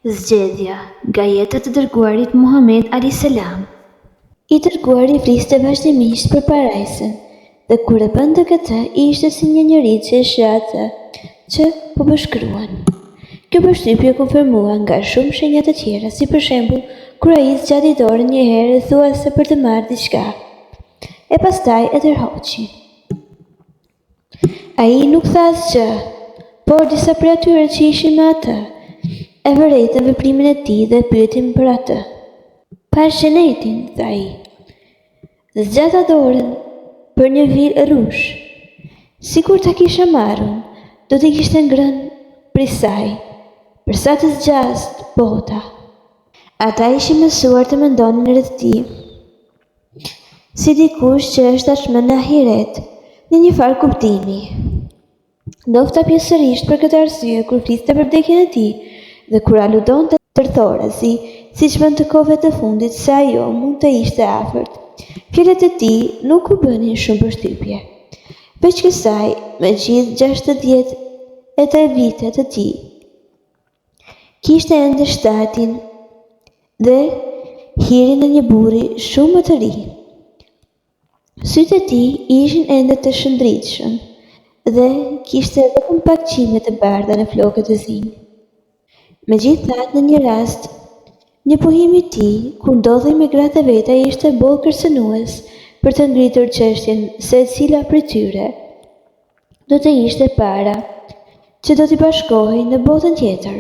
Zgjedhja nga jeta e të dërguarit Muhamed alejhi selam. I dërguari fliste vazhdimisht për parajsën dhe kur e bënte këtë ishte si një njeri që e sheh atë që po përshkruan. Kjo përshtypje u konfirmua nga shumë shenja të tjera, si për shembull kur ai zgjati dorën një herë thuajse për të marrë diçka, e pastaj e tërhoqi. Ai nuk tha asgjë, por disa prej atyre që ishin me atë, e vërejtën veprimin e tij dhe e pyetën për atë. Pashë xhenetin, tha ai, dhe zgjata dorën për një vilë rrush. Sikur ta kisha marrë unë, do të kishte ngrënë prej saj, për sa të zgjasë bota. Ata ishin mësuar të mendonin rreth tij. Si dikush që është tashmë në ahiret, në një farë kuptimi. Ndofta pjesërisht për këtë arsye kur fliste për vdekjen e tij dhe kur aludonte tërthorazi, siç bënte kohëve të fundit se ajo mund të ishte e afërt, fjalët e tij nuk u bënin shumë përshtypje. Veç kësaj, me gjithë 63 vitet e tij, Kishte ende shtatin dhe hirin e një burri shumë më të ri. Sytë e tij ishin ende të shndritshëm dhe kishte vetëm pak qime të bardha në flokët e zinj. Megjithatë, në një rast, një pohim i tij, kur ndodhej me gratë e veta ishte boll kërcënues për të ngritur çështjen se cila prej tyre do të ishte e para që do t'i bashkohej në botën tjetër.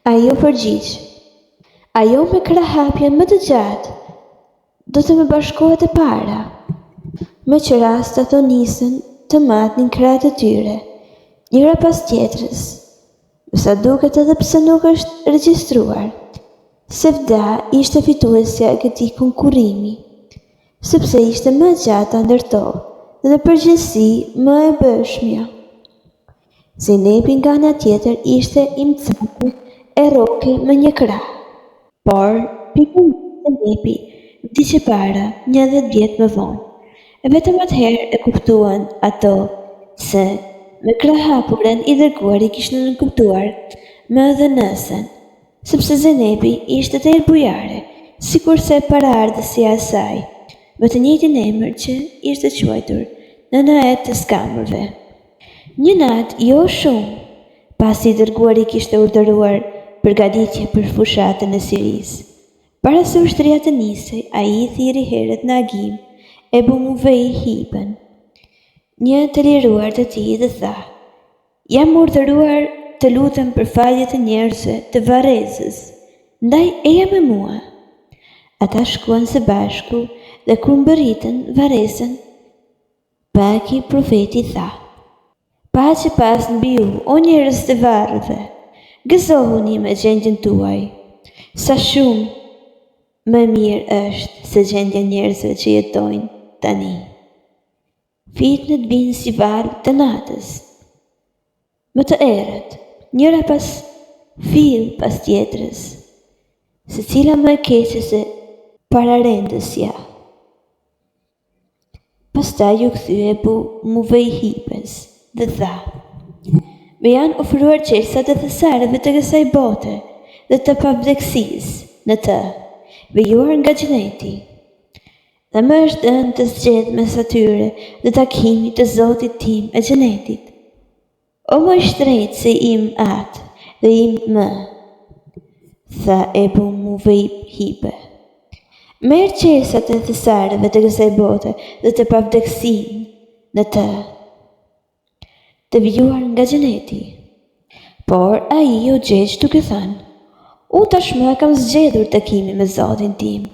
Ai u përgjigj, ajo me krahëhapjen më të gjatë do të më bashkohet e para. Me ç'rast ato nisën të matnin krahët e tyre, njëra pas tjetrës. Me sa duket edhe pse nuk është regjistruar, Sevda ishte fituesja e këtij konkurrimi. Sepse ishte më e gjata ndër to dhe në përgjithësi më e bëshmja. Zejnebi nga ana tjetër ishte imcake e rroki me një krah. Por, pikërisht Zejnebi vdiq e para, nja dhjetë vjet më vonë. E vetëm atëherë e kuptuan ato se me krahëhapuren i dërguari kishte nënkuptuar më dhe nësën. Sepse Zejnebi ishte tejet bujare, sikurse paraardhësja e saj, me të njëjtin emër që ishte quajtur nëna e të skamurve. Një natë, jo shumë, pasi i dërguari kishte urdhëruar përgatitje për fushatën e Sirisë, para se ushtria të nisej, ai i thirri herët në agim Ebu Muvejhiben, një të liruar të tij dhe tha, Jam urdhëruar të lutem për falje të njerëzve të varrezës, ndaj eja me mua. Ata shkuan së bashku dhe kur mbërritën varrezën Baki profeti tha, Paqe pastë mbi ju, o njerëz të varreve, gëzohuni me gjendjen tuaj, sa shumë më e mirë është se gjendja e njerëzve që jetojnë tani. Fitnet vijnë si valë të natës, më të errët, njëra pas fill pas tjetrës, secila më e keqe se pararendësja. Pastaj iu kthye Ebu Muvejhibes dhe tha, Më janë ofruar çelësat e thesareve të kësaj bote dhe të pavdekësisë në të, vijuar nga xheneti. Dhe më është dhënë të zgjedh mes atyre dhe takimit të Zotit tim e xhenetit. O më i shtrenjtë se im atë dhe im më, tha Ebu Muvejhibe. Merr çelësat e thesareve të kësaj bote dhe të pavdekësinë në të. Të vijuar nga xheneti. Por ai iu gjegj duke thënë, Unë tashmë e kam zgjedhur takimin me Zotin tim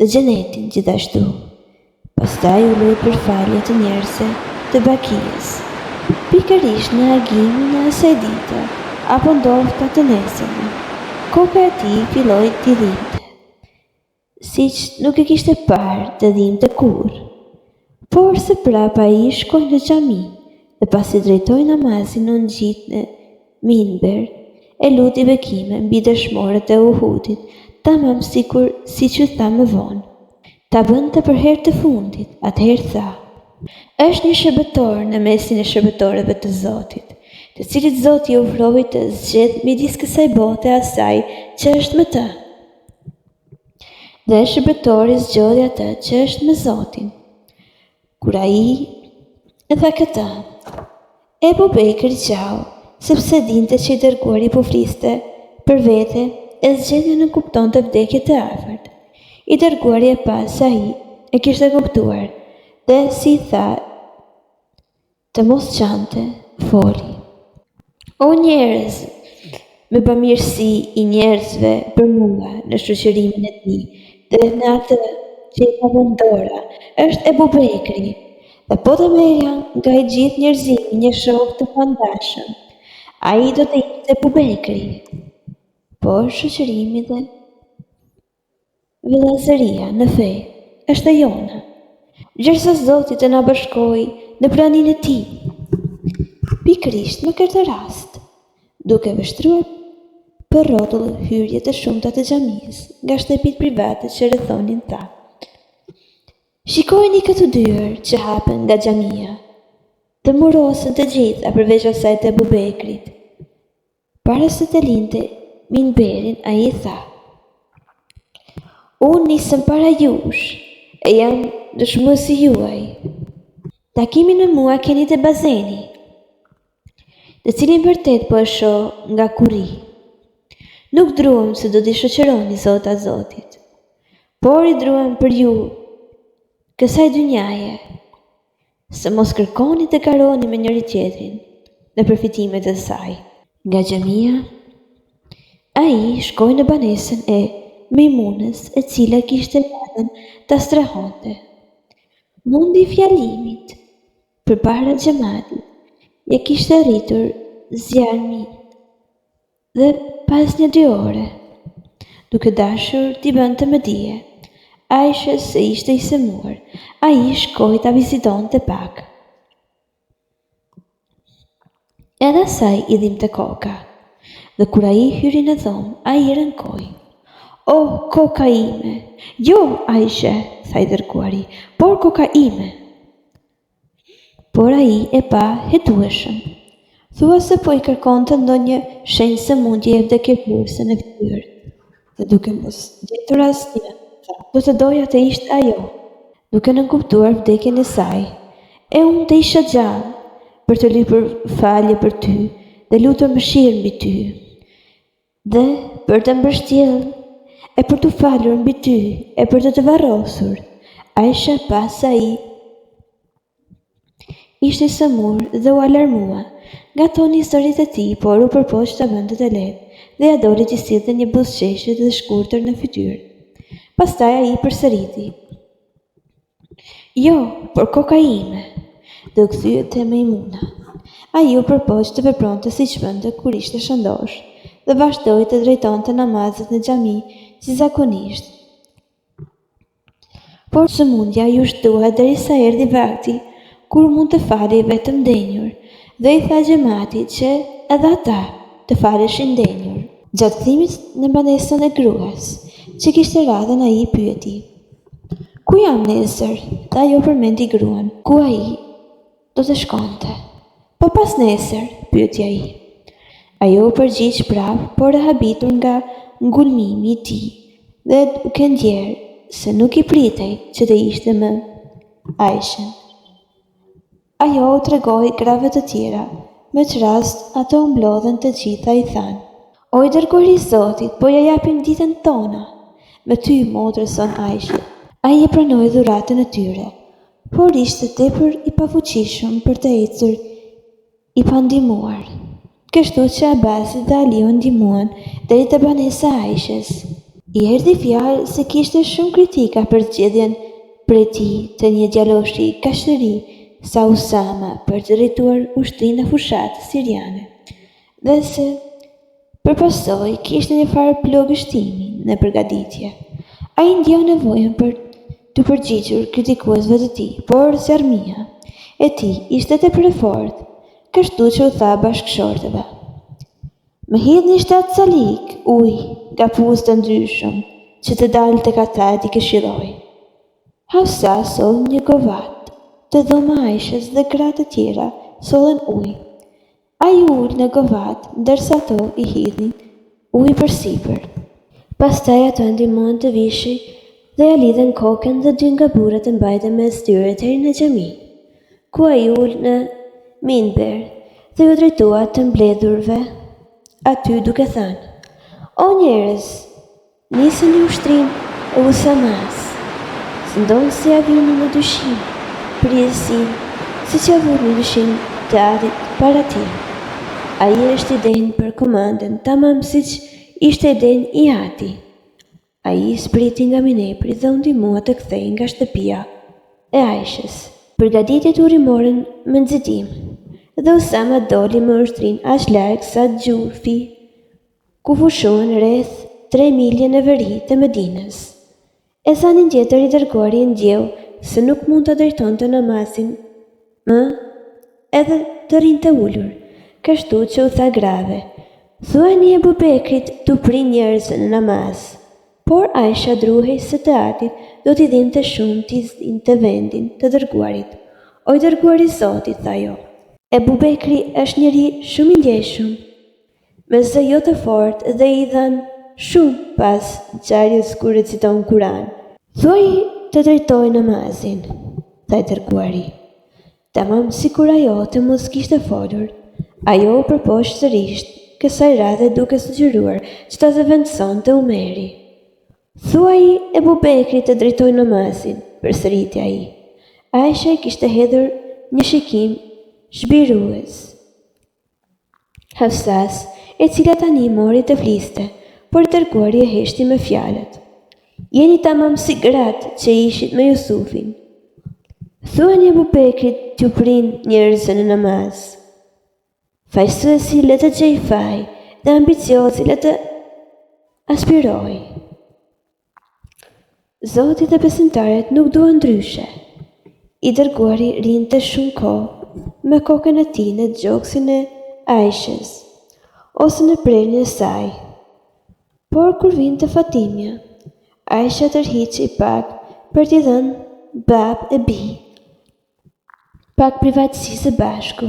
dhe xhenetin gjithashtu. Pastaj u lut për falje të njerëzve të Bakies, pikërisht në agimin e asaj dite, apo ndofta të nesërmen, koka e tij filloi t'i dhimbte. Siç nuk e kishte parë të dhimbte kurrë. Por së prapë ai shkoi në xhami dhe pasi drejtoi namazin u ngjit në minber e luti bekime mbi dëshmorët e Uhudit tamam sikur siç u tha më vonë ta bënte për herë të fundit, atëherë tha, Është një shërbëtor në mesin e shërbëtorëve të Zotit. Të cilit Zoti i ofroi të zgjedhë midis kësaj bote e asaj që është me të. Dhe shërbëtori zgjodhi atë që është me Zotin. Kur ai e tha këtë, Ebu Bekri qau, sepse dinte që i dërguari po fliste për vete e zgjedhja nënkuptonte vdekje të afërt. I dërguari e pa se ai e kishte kuptuar dhe si i tha Të mos qante, foli. O njerëz, më bamirësi i njerëzve për mua në shoqërimin e tij dhe në atë që i ka dhënë dora, është Ebu Bekri, dhe po të merrja nga i gjithë njerëzimi një shok të pandashëm, ai do të ishte Ebu Bekri. Por shoqërimi dhe Vëllazëria në fe është e jona, gjersa Zoti të na bashkojë në praninë e Tij. Pikërisht në këtë rast, duke vështruar përrrotull hyrjet e shumta të xhamisë nga shtëpitë private që rrethonin tha: Shikojini këto dyer që hapen nga xhamia, të murosen të gjitha përveç asaj të Ebu Bekrit. Para se të linte minberin, ai tha: Unë nisem para jush e jam dëshmuesi juaj. Takimin me mua keni te bazeni, të cilin vërtet po e shoh nga ku rri. Nuk druhem se do t'i shoqëroni zota Zotit, por i druhem për ju kësaj dynjaje. Se mos kërkoni të garoni me njëri-tjetrin në përfitimet e saj. Nga xhamia, ai shkoi në banesën e Mejmunës, e cila kishte radhën ta strehonte. Mundi i fjalimit përpara xhematit ia kishte rritur zjarrminë. Dhe pas nja dy ore, duke dashur t'i bënte me dije Aishes se ishte i sëmurë, ai shkoi ta vizitonte pak. Edhe asaj i dhimbte koka. Dhe kur ai hyri në dhomë, ai rënkoi. Oh, koka ime! Jo, Aishe, tha i dërguari, por koka ime! Por ai e pa hetueshëm, thua se po i kërkonte ndonjë shenjë sëmundjeje vdekjeprurëse në fytyrë, dhe duke mos gjetur asnjë, tha, Do të doja të ishte ajo, duke nënkuptuar vdekjen e saj, e unë të isha gjallë, për të lypur falje për ty dhe lutur mëshirë mbi ty. Dhe për të mbështjellë e për t'u falur mbi ty e për të të varrosur, Aisha pa se ai ishte i sëmurë dhe u alarmua nga toni i zërit të tij, por u përpoq ta bënte të lehtë dhe ia doli t'i sillte një buzëqeshje të shkurtër në fytyrë. Pastaj ai përsëriti. Jo, por koka ime! Dhe u kthye te Mejmuna. Ai u përpoq të vepronte siç bënte kur ishte shëndoshë dhe vazhdoi të drejtonte namazet në xhami si zakonisht. Por sëmundja iu shtua derisa erdhi vakti kur mund të falej vetëm ndenjur dhe i tha xhematit që edhe ata të faleshin ndenjur. Gjatë kthimit në banesën e gruas që kishte radhën ai pyeti. Ku jam nesër? Dhe ajo përmendi gruan, ku ai do të shkonte. Po pasnesër? pyeti ai. Ajo u përgjigj prapë, por e habitur nga ngulmimi i tij dhe duke ndjerë se nuk i pritej që të ishte me Aishen. Ajo u tregoi grave të tjera, me ç'rast ato u mblodhën të gjitha i thanë, O i dërguari i Zotit, po ia japim ditët tona me ty motrës sonë Aishe. Ai e pranoi dhuratën e tyre, por ishte tepër i pafuqishëm për të ecur i pandihmuar. Kështu që Abasi dhe Aliu e ndihmuan deri te banesa e Aishes. I erdhi fjala se kishte shumë kritika për zgjedhjen prej tij të një djaloshi kaq të ri sa Usama për të drejtuar ushtrinë e fushatës siriane dhe se Për pasojë, kishte një farë plogështimi në përgatitje. Ai ndjeu nevojën për t'iu përgjigjur kritikuesve të tij, por zjarrmia e tij ishte tepër e fortë, kështu që u tha bashkëshorteve, Më hidhni shtatë salikë ujë nga pus të ndryshëm që të dal tek ata e t'i këshilloj. Hafsa solli një govatë te dhoma e Aishes dhe gratë e tjera sollën ujë. Ai u ul në govat, ndërsa ato i hidhnin ujë përsipër. Pastaj ato e ndihmuan të vishej dhe ia lidhën kokën dhe dy nga burrat e mbajtën mes tyre deri në xhami, ku ai u ul në minber dhe iu drejtua të mbledhurve aty duke thënë, O njerëz! Niseni ushtrinë e Usamas, ndonëse ia vini në dyshim prijësin, siç ia vutë në dyshim të atit para tij. Ai është i denjë për komandën tamam siç ishte i denjë i ati. Ai zbriti nga minberi dhe u ndihmua të kthehej nga shtëpia e Aishës. Përgatitjet u rimorën me nxitim dhe Usama doli me ushtrinë aq larg sa Xhurfi ku fushuan rreth tre milje në veri të Medinës. Ezanin tjetër i dërguari e ndjeu se nuk mund ta drejtonte namazin më edhe të rrinte ulur, kështu që u tha grave, Thuani Ebu Bekrit t'u prijë njerëzve në namaz. Por Aisha druhej se të atit do t'i dhimbte shumë t'i zinte vendin të dërguarit. O i dërguari i Zotit, tha ajo, Ebu Bekri është njeri shumë i ndjeshëm, me zë jo të fortë dhe i dhënë shumë pas ngjarjes kur reciton Kur'an. Thuaji të drejtojë namazin, tha i dërguari. Tamam sikur ajo të mos kishte folur, ajo u përpoq sërish, kësaj radhe duke sugjeruar që ta zëvendësonte Umeri. Thuaji Ebu Bekrit të drejtojë namazin, përsëriti ai. Aisha i kishte hedhur një shikim zhbirues. Hafsas, e cila tani mori të fliste, por i dërguari e heshti me fjalët. Jeni tamam si gratë që ishit me Jusufin. Thuani Ebu Bekrit t'ju prijë njerëzve në namaz. Fajësuesi le të gjejë faj dhe ambiciozi le të aspirojë. Zoti dhe besimtarët nuk duan ndryshe. I dërguari rrinte shumë kohë me kokën e tij në gjoksin e Aishës ose në prehrin e saj. Por kur vinte Fatimja, Aisha tërhiqej pak për t'i dhënë babë e bijë pak privatësi së bashku.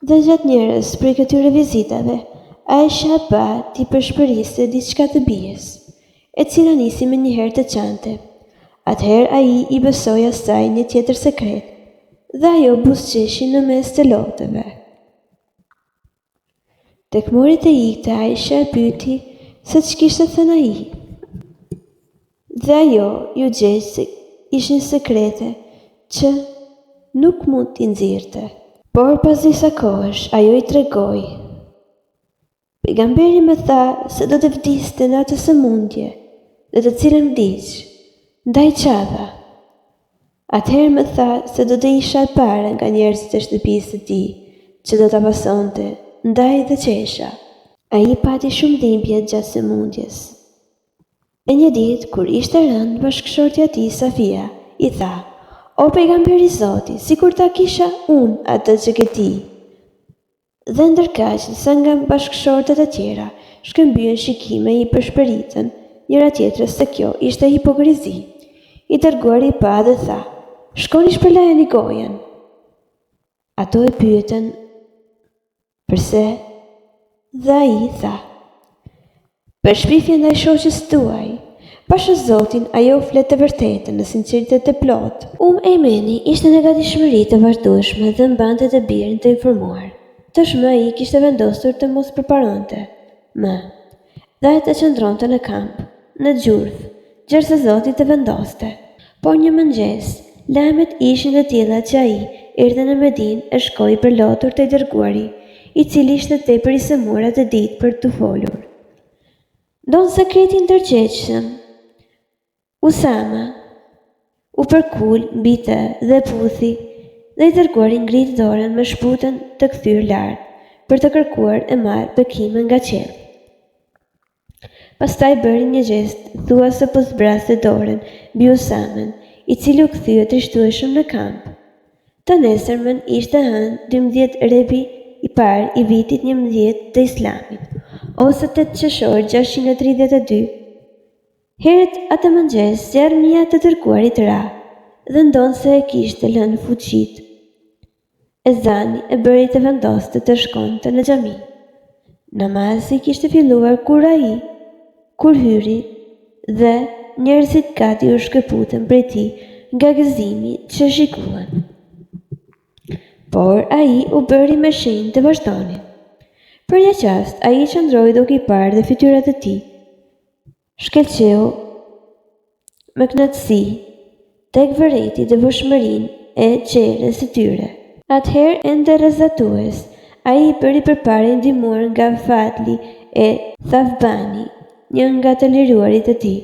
Dhe gjatë njërës prej këtyre vizitave, Aisha e pa t'i pëshpëriste diçka të bijës, e cila nisi menjëherë të qante. Atëherë ai i besoi asaj një tjetër sekret, dhe ajo buzëqeshi në mes të lotëve. Tek mori të ikte, Aisha e pyeti se ç'kishte thënë ai. Dhe ajo iu gjegj se ishin sekrete që nuk mund t'i nxirrte. Por pas disa kohësh ajo i tregoi. Pejgamberi më tha se do të vdiste në atë sëmundje në të cilën vdiq, ndaj qava. Atëherë më tha se do të isha e para nga njerëzit e shtëpisë së tij që do ta pasonte, ndaj dhe qesha. Ai pati shumë dhimbje gjatë sëmundjes. E një ditë, kur ishte rëndë, bashkëshortja e tij, Safia, i tha, O pejgamber i Zotit, sikur ta kisha unë atë që ke ti! Dhe ndërkaq disa nga bashkëshortet e tjera shkëmbyen shikime e i pëshpëritën njëra-tjetrës se kjo ishte hipokrizi. I dërguari i pa dhe tha, Shkoni shpërlajeni gojën! Ato e pyetën përse dhe ai tha, Për shpifje ndaj shoqes tuaj. Pasha Zotin, ajo flet të vërtetën në sinqeritet të plotë. Um Ejmeni ishte në gatishmëri të vazhdueshme dhe mbante të birin të informuar. Tashmë ai kishte vendosur të mos përparonte më dhe të qëndronte në kamp, në Xhurf, gjersa Zoti të vendoste. Por një mëngjes, lajmet ishin të tilla që ai erdhi në Medinë e shkoi i përlotur te i dërguari, i cili ishte tepër i sëmurë atë ditë për të folur. Ndonëse krejt i ndërgjegjshëm, Usama u përkul mbi të dhe e puthi dhe i dërguari ngriti dorën me shputën të kthyer lart për të kërkuar e marrë bekime nga qielli. Pastaj bëri një gjest thua se po zbraste dorën mbi Usamën, i cili u kthye trishtueshëm në kamp. Të nesërmen ishte e hënë 12 Rebi i parë i vitit 11 të Islamit, ose 8 qershor 632. Herët atë mëngjes zjarrmia e të dërguarit ra, dhe ndonëse e kishte lënë fuqitë. Ezani e bëri të vendoste të shkonte në xhami. Namazi kishte filluar kur ai, kur hyri dhe njerëzit gati u shkëputën prej tij nga gëzimi që shikuan. Por ai u bëri me shenjë të vazhdonin. Për një çast ai qëndroi duke i parë dhe fytyrat e tij shkëlqeu me kënaqësi tek vërejti devotshmërinë e çehres së tyre. Atëherë ende rrezatues, ai i bëri përpara i ndihmuar nga Fadli e Thavbani, një nga të liruarit e tij.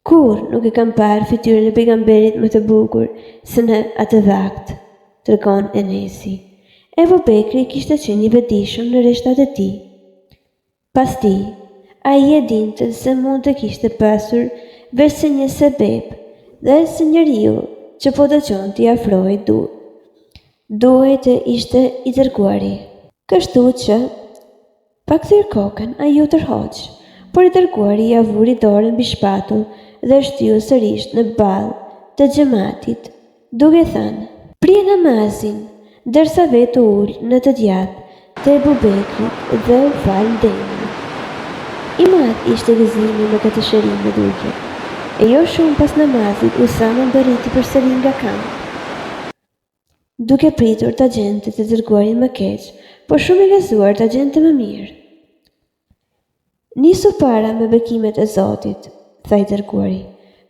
Kurrë nuk e kam parë fytyrën e pejgamberit më të bukur se në atë vakt, tregon Enesi. Ebu Bekri kishte qenë i vetëdijshëm në rreshtat e tij. Pas tij, ai e dinte se mund të kishte pasur veçse një sebep dhe se njeriu që po dëgjonte t'i afrohej duhej të ishte i dërguari. Kështu që, pa kthyer kokën, ai u tërhoq, por i dërguari ia vuri dorën mbi shpatull dhe e shtyu sërish në ballë të xhematit. Duke thënë, Prije namazin, ndërsa vetë u ul në të djathtë të Ebu Bekrit dhe u fal ndenjur. I madh ishte gëzimi me këtë shërim në dukje. E jo shumë pas namazit Usama mbërriti përsëri nga kampi, duke pritur ta gjente të dërguarin më keq, por shumë i gëzuar ta gjente më mirë. Nisu para me bekimet e Zotit, tha i dërguari,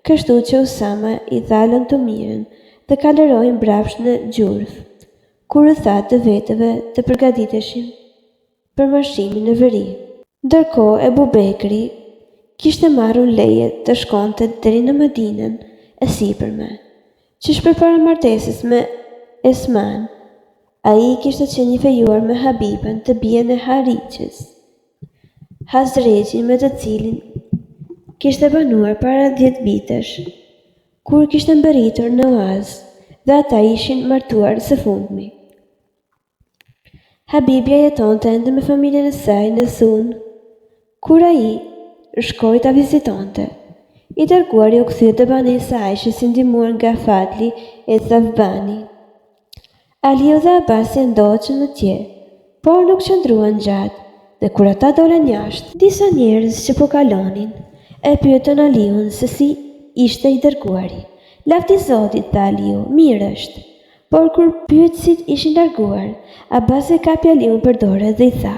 kështu që Usama i dha lamtumirën dhe kalëroi mbrapsht në Xhurf, kur u tha të vetëve të përgatiteshin për marshimin në veri. Ndërkohë Ebu Bekri kishte marrur leje të shkonte deri në Medinën e Sipërme, Qysh përpara martesës me Esmanë, ai kishte qenë i fejuar me Habibën të bijën e Harixhës, Hazrexhin me të cilin kishte banuar para 10 vitesh, kur kishte mbërritur në oaz dhe ata ishin martuar së fundmi. Habibja jetonte ende me familjen e saj në Sun, kur ai shkoi ta vizitonte. I dërguari u kthye te banesa e Aishës i ndihmuar nga Fadli e Thavbani. Aliu dhe Abasi e ndoqën atje, por nuk qëndruan gjatë dhe kur ata dolën jashtë, disa njerëz që po kalonin e pyetën Aliun se si ishte i dërguari. Lavdi Zotit, tha Aliu, mirë është. Por kur pyetësit ishin larguar, Abasi e kapi Aliun për dore dhe i tha,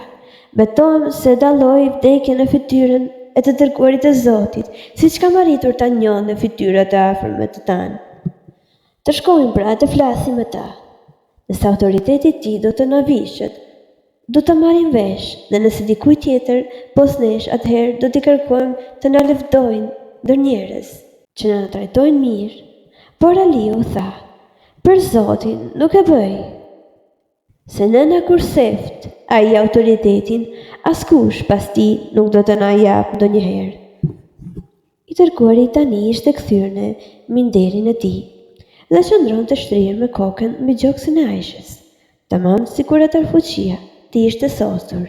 Betohem se dalloj vdekjen në fytyrën e të dërguarit të Zotit, siç kam arritur ta njoh në fytyrat e afërmve të tanë. Të shkojmë pra të flasim me të. Nëse autoriteti i tij do të na vishet, do ta marrim vesh dhe nëse dikujt tjetër pos nesh atëherë do t'i kërkojmë të na lëvdojë ndër njerëz që na trajtojnë mirë. Por Aliu tha, Për Zotin, nuk e bëj! Se ne na kurseftë ai autoritetin, askush pas tij nuk do të na japë ndonjëherë. I dërguari tani ishte kthyer në minderin e tij dhe qëndronte shtrirë me kokën mbi gjoksin e Aishës, tamam sikur e tërë fuqia t'i ishte sosur.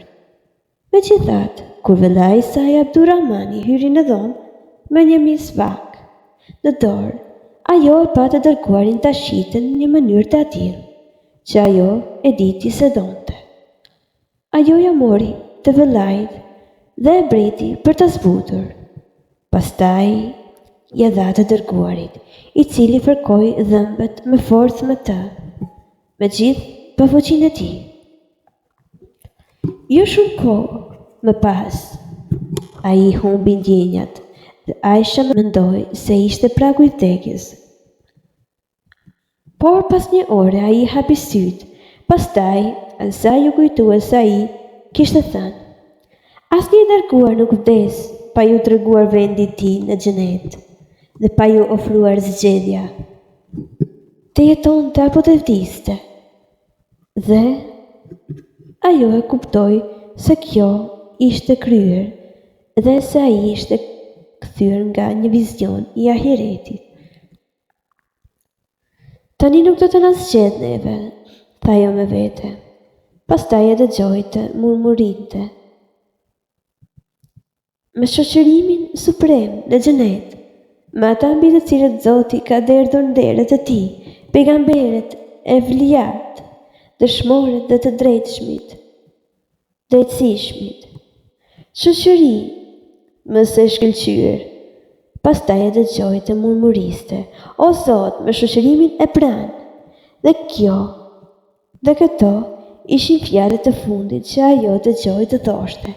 Megjithatë, kur vëllai i saj Abdurrahmani hyri në dhomë me një misvak në dorë, ajo e pa të dërguarin ta shihte në një mënyrë të atillë, që ajo e diti se donte. Ajo ia mori të vëllait dhe e briti për ta zbutur. Pastaj ia dha të dërguarit, i cili fërkoi dhëmbët me forcë me të, me gjithë pafuqinë e tij. Jo shumë kohë më pas, ai humbi ndjenjat dhe Aisha mendoi se ishte pragu i vdekjes. Por pas një ore ai hapi sytë, pastaj asaj iu kujtua se ai kishte thënë, Asnjë i dërguar nuk vdes pa iu treguar vendi i tij në xhenet dhe pa iu ofruar zgjedhja, të jetonte apo të vdiste. Dhe ajo e kuptoi se kjo ishte kryer dhe se ai ishte kthyer nga një vizion i ahiretit. Tani nuk do të na zgjedhë neve, tha ajo me vete. Pastaj e dëgjoi të murmurinte. Me shoqërimin suprem në xhenet, me ata mbi të cilët Zoti ka derdhur nderet e tij, pejgamberët, evlijatë. Dëshmorët dhe të drejtshmit. Drejtësishmit. Shoqëri më se e shkëlqyer. Pastaj e dëgjoi të murmuriste, O Zot, me shoqërimin e pranë! Dhe kjo, dhe këto ishin fjalët e fundit që ajo dëgjoi të thoshte.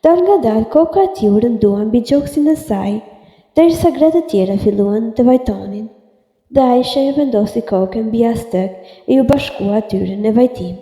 Dalëngadalë koka e tij u rëndua mbi gjoksin e saj, derisa gratë e tjera filluan të vajtonin. Dhe Aishja e vendosi kokën mbi jastëk e iu bashkua atyre në vajtim.